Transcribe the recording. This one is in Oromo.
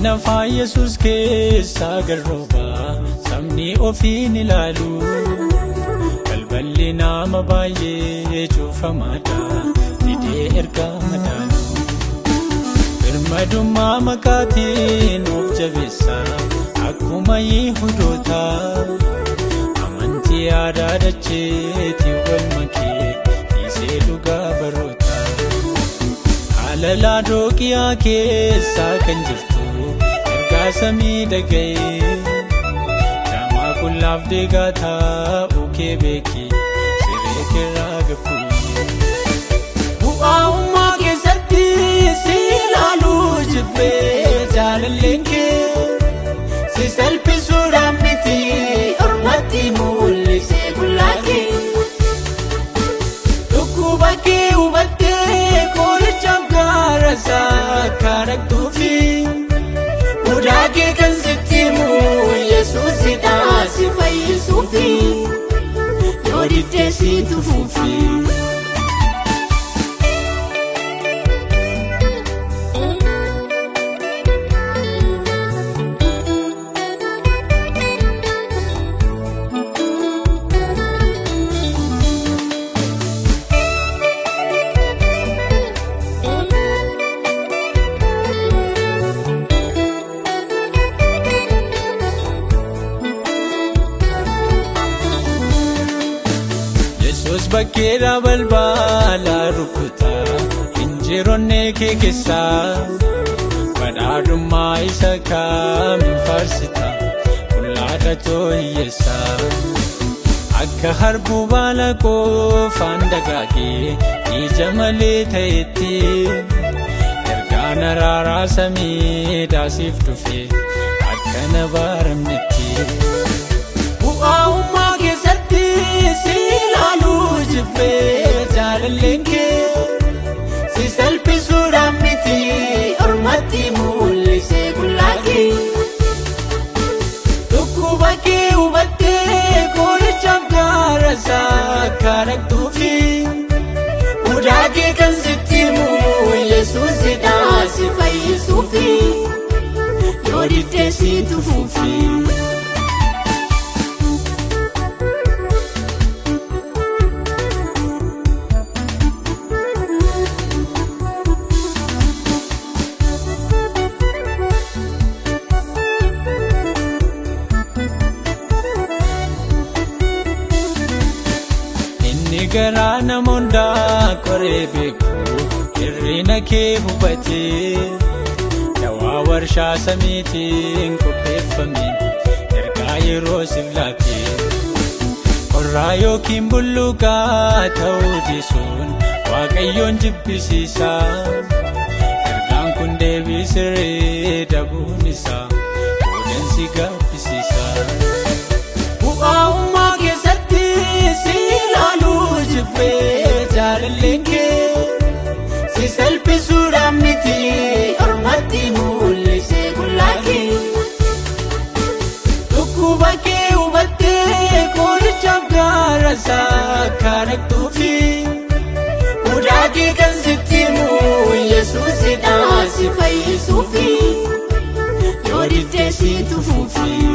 Lafaa Yesuus keessaa garroobaa sabni ofiin ilaalu. Balballi nama baay'ee cufamaadha didee ergaa madaalu. Birmadummaa maqaatiin of jabeessa akkuma Yihudoota. Amantii aadaa dacheetii wal makee dhiisee dhugaa baroota. Haala Laadoqiyaa keessaa kan jirtu ergaa samii dhaga'ee. Jaamaa qullaaf deegaa taa'uu kee beeki siree keerraa gabbu'ee. Bu'aa'ummaa keessatti si ilaaluu jibbee jaalalleen kee si salphisuudhaan miti ormatti mul'isee qullaa kee. Dhukkuba kee hubattee qorichaaf gaara isaa akka dhaqxuufi mudaa kee kan sitti himu Yesuusidha si fayyisuufi yoo diddee si tufuufi. Yesuus bakkeedha balbala rukutaa injiroonnee kee keessaa badhaadhummaa isa kamiin faarsita qullaadha too hiyyeessaa. Akka harbuu baala qofaan dagaagee ija malee ta'etti ergaan araaraa samii siif dhufe akka na baramnetti. Bu'aa'ummaa keessatti si ilaaluu jibbee jaalalleen kee si salphisuudhaan miti ormatti mul'isee qullaa kee. Dhukkuba kee hubattee qorichaaf gaara isaa akka dhaqxuufi mudaa kee kan sitti himu Yesuusidha si fayyisuufi yoo diddee si tufuufi. Inni garaa nama hundaa qoree beeku hirrina kee hubatee dawaa warshaa samiitiin qopheeffame ergaa yeroo siif laatee. Qorraa yookiin bulluqaa ta'uu dhiisuun Waaqayyoon jibbisiisa. Ergaan kun deebii sirrii dhabuun isaa boodansi gaabbisiisa. Bu'aa'ummaa keessatti si ilaaluu jibbee jaalalleen kee si salphisuudhaan miti ormatti mul'isee qullaa kee. Dhukkuba kee hubattee qorichaaf gaara isaa akka dhaqxuufi mudaa kee kan sitti himu Yesuusidha si fayyisuufi yoo diddee si tufuufi.